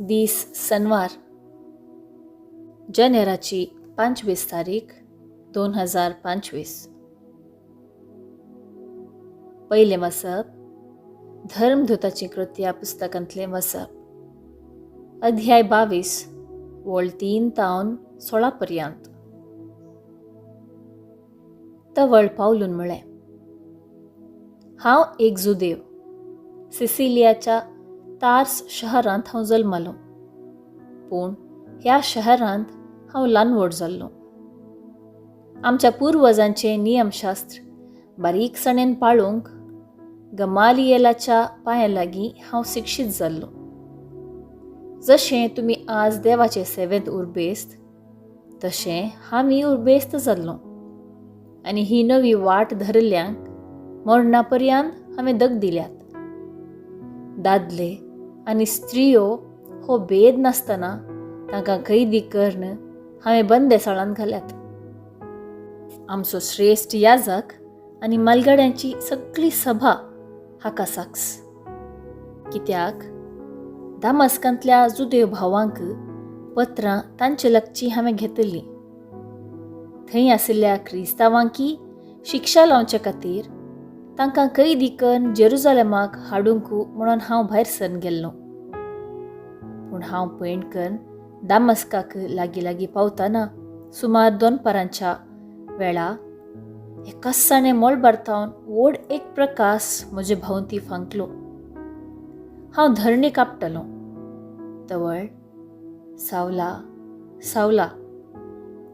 दीस सनवार, जानेराची 25 तारीख 2025. पयलें वाचप धर्मदूताची कृत्या पुस्तकांतलें वाचप, अध्याय 22 वळ 3 तावन 16 पर्यंत. तवळ पावलून म्हळें, हांव एक जुदेव, सिसिलियाच्या तार्स शहरांत हांव जल्मलो, पूण ह्या शहरांत हांव ल्हान व्हड जाल्लो. आमच्या पुर्वजांचें नियमशास्त्र बारीकसाणेन पाळूंक गमालियेलाच्या पांया लागीं हांव शिक्षीत जाल्लो. जशें तुमी आज देवाचे सेवेंत उर्बेस्त तशें हांवूय उर्बेस्त जाल्लो, आनी ही नवी वाट धरिल्ल्यांक मरणा पर्यंत हांवें दग दिल्यात. दादले आनी स्त्रियो हो भेद नासतना तांकां कैदी करून हांवें बंदेसाळांत घाल्यात. आमचो श्रेश्ठ याजक आनी मालगाड्यांची सगळी सभा हाका साक्ष. कित्याक दामस्कांतल्या जुदेव भावांक पत्रां तांचे लागची हांवें घेतिल्लीं. थंय आशिल्ल्या क्रिस्तांवांकी शिक्षा लावचे खातीर तांकां कैदी करून जेरुजालेमाक हाडूंक म्हणून हांव भायर सरून गेल्लो. पूण हांव पयण करून दामस्काक लागीं लागीं पावतना सुमार दनपारांच्या वेळा एकासाणें मळबार थावन व्हड एक प्रकाश म्हजे भोंवती फांकलो. हांव धरणी कापटलो. तवळ, सावला सावला,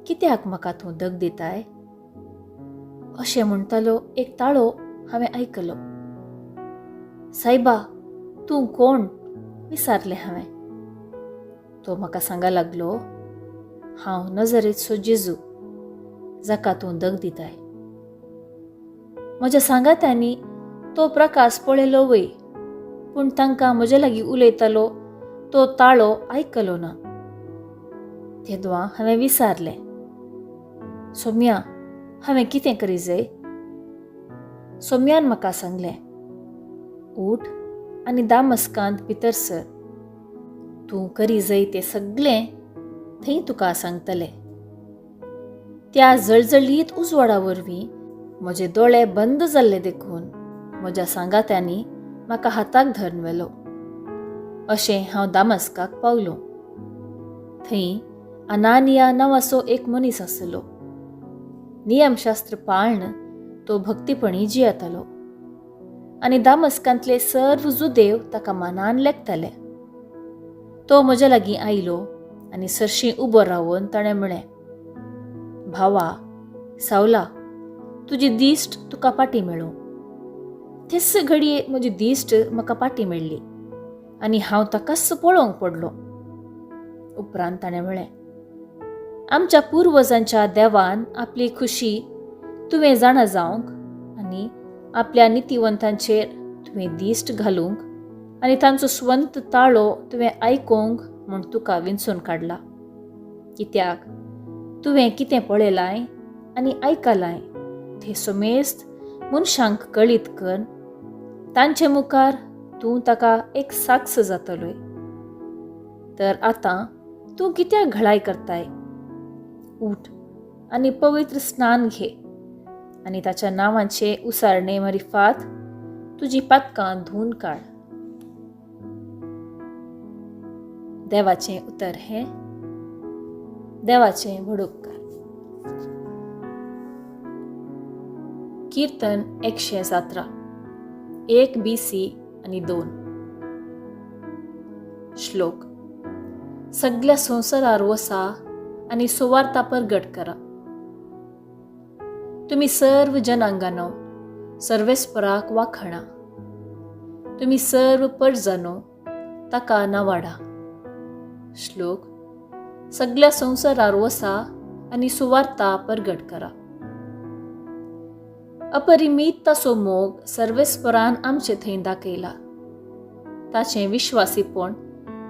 कित्याक म्हाका तूं दग दिताय अशें म्हणटालो एक ताळो हांवें आयकलो. सायबा, तूं कोण विचारलें हांवें. तो म्हाका सांगा लागलो, हांव नजरेचो जेजू, जाका तूं दग दिताय. म्हज्या सांगात्यांनी तो प्रकाश पळयलो वय, पूण तांकां म्हजे लागीं उलयतालो तो ताळो आयकलो ना. तेदवा हांवें विचारलें, सोम्या, हांवें कितें करी जाय? सोम्यान म्हाका सांगलें, उठ आनी दामस्कांत भितर सर, तूं करी जाय तें सगळें थंय तुका सांगतले. त्या जळजळीत उजवाडा वरवीं म्हजे दोळे बंद जाल्ले देखून म्हज्या सांगात्यांनी म्हाका हाताक धरून व्हेलो. अशें हांव दामस्काक पावलो. थंय अनानिया नांवाचो एक मनीस आसलो. नियमशास्त्र पाळन तो भक्तीपणी जियेतालो आनी दामस्कांतले सर्व जुदेव ताका मानान लेखताले. तो म्हज्या लागीं आयलो आनी सरशीं उबो रावन ताणें म्हळें, भावा सावला, तुजी दिश्ट तुका पाटी मेळूं. तेच घडये म्हजी दिश्ट म्हाका पाटी मेळ्ळी आनी हांव ताकाच पळोवंक पडलो. उपरांत ताणें म्हळें, आमच्या पुर्वजांच्या देवान आपली खुशी तुवें जाणा जावंक आनी आपल्या नितीवंतांचेर तुवें दिश्ट घालूंक आनी तांचो स्वंत ताळो तुवें आयकूंक म्हूण तुका विंचून काडला. कित्याक तुवें कितें पळयलाय आनी आयकलाय तें समेस्त मनशांक कळीत कर, तांचे मुखार तूं ताका एक साक्ष जातलोय. तर आतां तूं कित्याक घळाय करताय? उठ आनी पवित्र स्नान घे आनी ताच्या नांवाचे उसारणे मारिफात तुजी पातकां धुवन काड. देवाचें उतर हें. देवाचें व्हड उपकार. कीर्तन 117, 1 BC आनी 2. श्लोक. सगळ्या संवसारार वसा आनी सुवार्ता परगट करा. तुमी सर्व जनांगानो सर्वेस्पराक वाखणा, तुमी सर्व परजानो ताका नावाडा. श्लोक. सगळ्या संवसारार वसा आनी सुवार्ता परगट करा. अपरिमीत ताचो मोग सर्वेस्परान आमचे थंय दाखयला, ताचें विश्वासीपण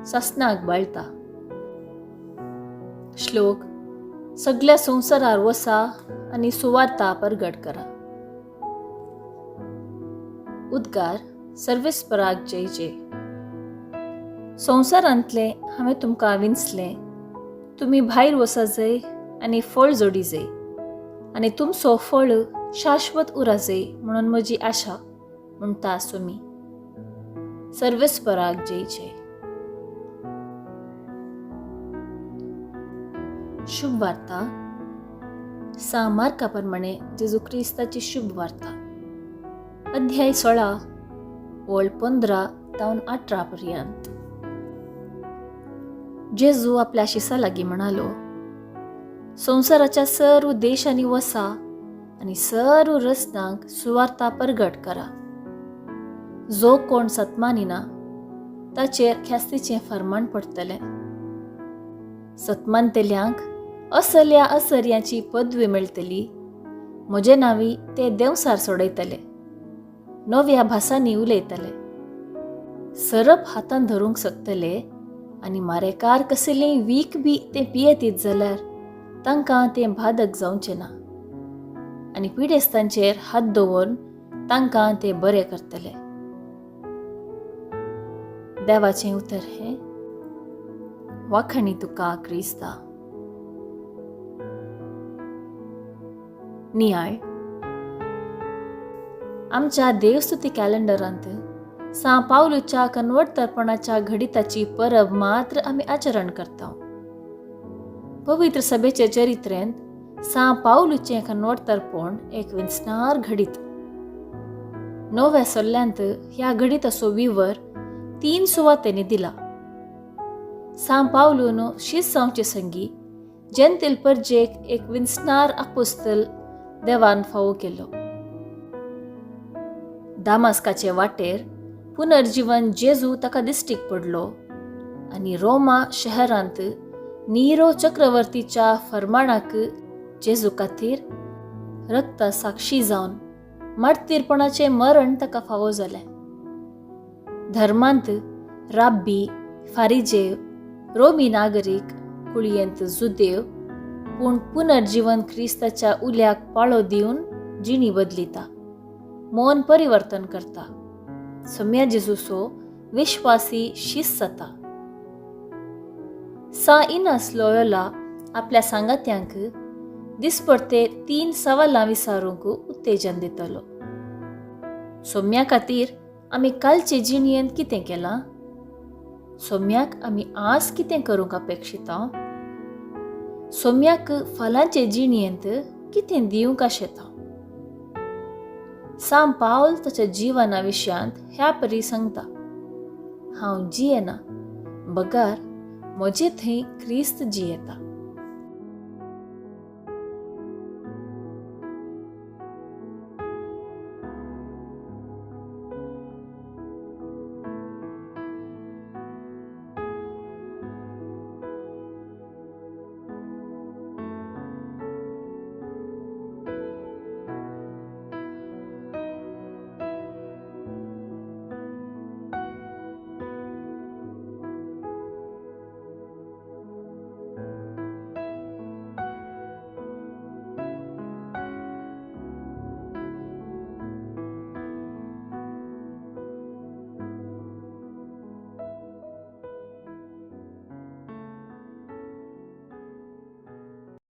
सासणाक बाळता. श्लोक. सगळ्या संवसारार वसा आनी सुवार्ता परगट करा. उद्गार सर्वेस्पराक जय जय. संवसारांतले हांवें तुमकां विंचलें, तुमी भायर वचजय आनी फळ जोडीजय आनी तुमचो फळ शाश्वत उराजय म्हणून म्हजी आशा म्हणटा सुमी. सर्वेस्पराक जय जय. शुभ वार्ता सा मार्का प्रमाणे जेजू क्रिस्ताची शुभ वार्ता, अध्याय 16 ओळ 15 तावन 18 पर्यंत. जेजू आपल्या शिसा लागीं म्हणालो, संवसाराच्या सर्व देशांनी वसा आनी सर्व रचनांक सुवार्ता परगट करा. जो कोण सतमानिना ताचेर ख्यास्तीचें फर्माण पडटलें. सतमानतेल्यांक असल्या असर्याची पदवी मेळटली. म्हजे नांवी ते देंवसार सोडयतले, नव्या भासांनी उलयतले, सरप हातान धरूंक शकतले आनी मारेकार कसलें वीख बी ते पियेतीत जाल्यार तांकां तें बादक जावचें ना आनी पिडेस्तांचेर हात दवरून तांकां ते बरे करतले. देवाचें उतर हें. वाखाणी तुका क्रिस्ता. नियाळ. आमच्या देवस्तुती कॅलेंडरांत सां पावलूच्या कन्वर्टरपणाच्या घडिताची परब मात्र आमी आचरण करता. पवित्र सभेचे चरित्रेंत सां पावलूचें कन्वर्टरपण एक विंचणार घडीत. नव्या सल्ल्यांत ह्या घडिताचो विवर 3 सुवातेंनी दिला. सां पावलून शीस जावचे संगी जेंतील परजेक एक विंचणार आपोस्तल देवान फावो केलो. दामास्काचे वाटेर पुनर्जीवन जेजू ताका दिश्टीक पडलो आनी रोमा शहरांत निरो चक्रवर्तीच्या फर्माणाक जेजू खातीर रक्ता साक्षी जावन मार्तीरपणाचें मरण ताका फावो जालें. धर्मांत राब्बी, फारिजेव, रोमी नागरीक, कुळयेंत जुदेव, पूण पुनर्जीवन क्रिस्ताच्या उल्याक पाळो दिवन जिणी बदलिता, मन परिवर्तन करता, सम्या जेजूचो विश्वासी शीस जाता. सा इनास लोयोला आपल्या सांगात्यांक दिसपडते 3 सवालां विचारूंक उत्तेजन दितलो. सोम्या खातीर आमी कालचे जिणयेंत कितें केलां? सोम्याक आमी आज कितें करूंक अपेक्षिता? सोम्याक फलांचे जिणयेंत कितें दिवंक आशेता? सां पावल ताच्या जिवना विशयांत ह्या परी सांगता, हांव जियेना बगार म्हजे थंय क्रिस्त जियेता.